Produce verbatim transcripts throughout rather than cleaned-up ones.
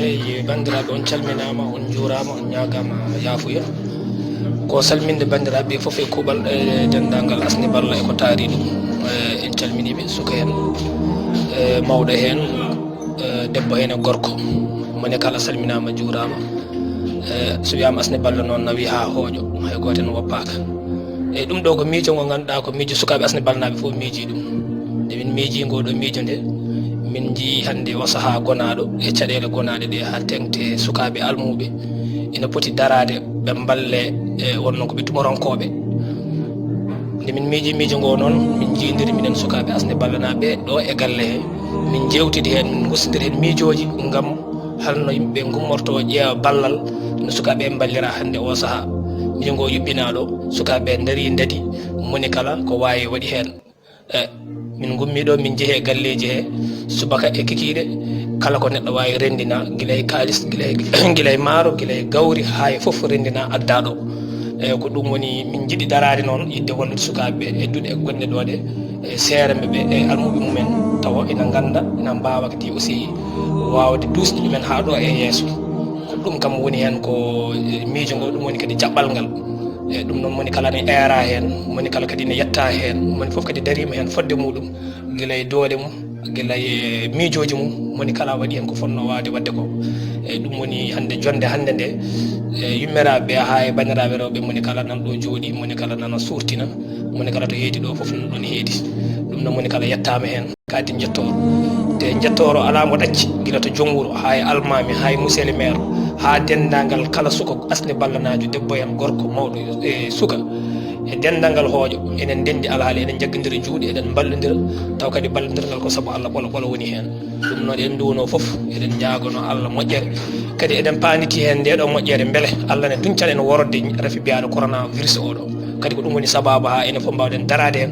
Eyi, banndiraaɓe, on calminaama, on njuuraama, on ñaagaama yaafuya. Ko salminde banndiraaɓe fof e kuuɓal, e denndaangal Asni Balla e ko taari ɗum. E, en calminii ɓe, suka heen, e, mawɗo heen, e, debbo heen e gorko. Moni kala salminaama, juuraama. E, so wiyaama Asni Balla noon, nawi haa hooƴo, hay gooto en woppaaka. E, ɗum ɗo ko miijo ngo ngannduɗaa ko miijo sukaaɓe Asni Balnaaɓe fof miijii ɗum. Nde min miijii ngoo ɗoo miijo nde, min njiyii hannde oo sahaa gonaaɗo e caɗeele gonaaɗe ɗe haa teŋti sukaaɓe almuuɓe ina poti daraade, ɓe mballe, e, wonnoo ko ɓe tumoronkooɓe. Nde min miijii miijo ngoo noon, min njiidiri minen sukaaɓe Asni Ballanaaɓe ɗo e galle he. Min njeewtidi heen, min ngostodiri heen miijooji ngam hol no yimɓe ngummortoo ƴeewa ballal no sukaaɓe ɓe mballira hannde oo sahaa. Miijo ngoo yuɓɓinaa ɗo, sukaaɓe ndarii, ndadi, moni kala ko waawi waɗi heen. E, min ngummii ɗo, min njehi e galleeji he, subaka e kikiiɗe, kala ko neɗɗo waawi renndina, gila e kaalis, gila e, gila e maaro, gila e gawri, haa e fof renndina addaa ɗo. E, ko ɗum woni, min njiɗi daraade noon, yiɗde wallude sukaaɓe ɓe e duɗe gonɗe ɗo ɗe, e seeremɓe ɓe, e almuuɓe mumen, tawa ina ngannda, ina mbaawa kadi aussi waawde duusde ɗumen haa ɗo e yeeso. Ko ɗum kam woni heen ko, e, miijo ngo, ɗum woni kadi jaɓɓal ngal. E, ɗum noon, moni kala ne eera heen, moni kala kadi ne yetta heen, moni fof kadi dariima heen fodde muɗum, gila e doole mum, gila e miijooji mum, moni kala waɗi heen ko fotnoo waawde waɗde ko. E, ɗum woni hannde, jonnde hannde nde, e, yummiraaɓe ɓe haa e banndiraaɓe rewɓe, moni kala nan ɗo jooɗii, moni kala nana suurtina, moni kala to heedi ɗo fof nan ɗon heedi. Ɗum noon, moni kala yettaama heen. Kadi njettooro. Te njettooro alaa mo ɗacci, gila to joom wuro, haa e almaami, haa e monsieur le maire, haa denndaangal kala suka Asni Ballanaajo, debbo en, gorko, mawɗo e suka, e denndaangal hooƴo. Eɗen ndenndi alhaali, eɗen njaggindira juuɗe, eɗen mballondira, taw kadi ballondiral ngal ko sabu Allah ɓolo ɓolo woni heen. Ɗum noon, eɗen nduwonoo fof, eɗen njaagonoo Allah moƴƴere. Kadi eɗen paanditi heen nde ɗo moƴƴere, mbele Allah ne duñcan en worodde rafi biyaaɗo coronavirus o ɗo. Kadi ko ɗum woni sabaabu haa enen fof mbaawɗen daraade heen,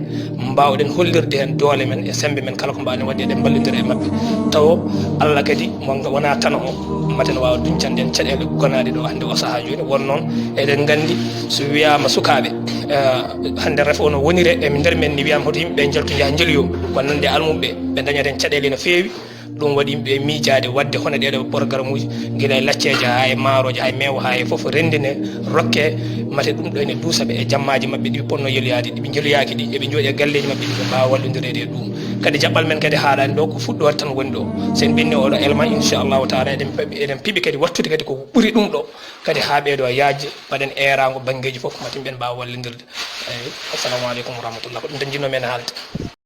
mbaawɗen hollirde heen doole men e semmbe men, kala ko mbaawɗen waɗde eɗen mballondira e maɓɓe. Tawo Allah kadi mo nga wonaa tan o, mate no waawa duñcande en caɗeele gonaaɗe ɗo hannde o sahaa jooni. Won noon, eɗen nganndi so wiyaama sukaaɓe, eh, hannde ref o no wonire e nder men ni, wiyaama hoto yimɓe ɓe njaltu njaha njeloyo, ko nande almuɓe ɓe, ɓe ndañat heen caɗeele no feewi. Ɗum waɗi yimɓe miijaade waɗde hono ɗeeɗo programmuuji, gila e lacceeje haa e maarooje, haa e meewa, haa e fof renndine, rokke, mate ɗum ɗo ene duusa ɓe e jammaaji maɓɓe ɗi ɓe potnoo yeloyaade, ɗi ɓe njeloyaaki ɗi, eɓe njooɗi e galleeji maɓɓe ɗi, ɓe mbaawa wallindireede e ɗum. Kadi jaɓɓal men kadi haaɗaani ɗo, ko fuɗɗoode tan woni ɗo. So en ɓenni oɗo élément, inchallahu taala, eɗen paɓi, eɗen piɓi kadi wattude kadi ko ɓuri ɗum ɗo, kadi haa ɓeydo yaajde, mbaɗen eeraango banngeeji fof, mate mbiɗen mbaawa wallindirde. Eeyi, assalamu aleykum wa rahmatullah. Ko ɗum tan njiɗnoo men haalde.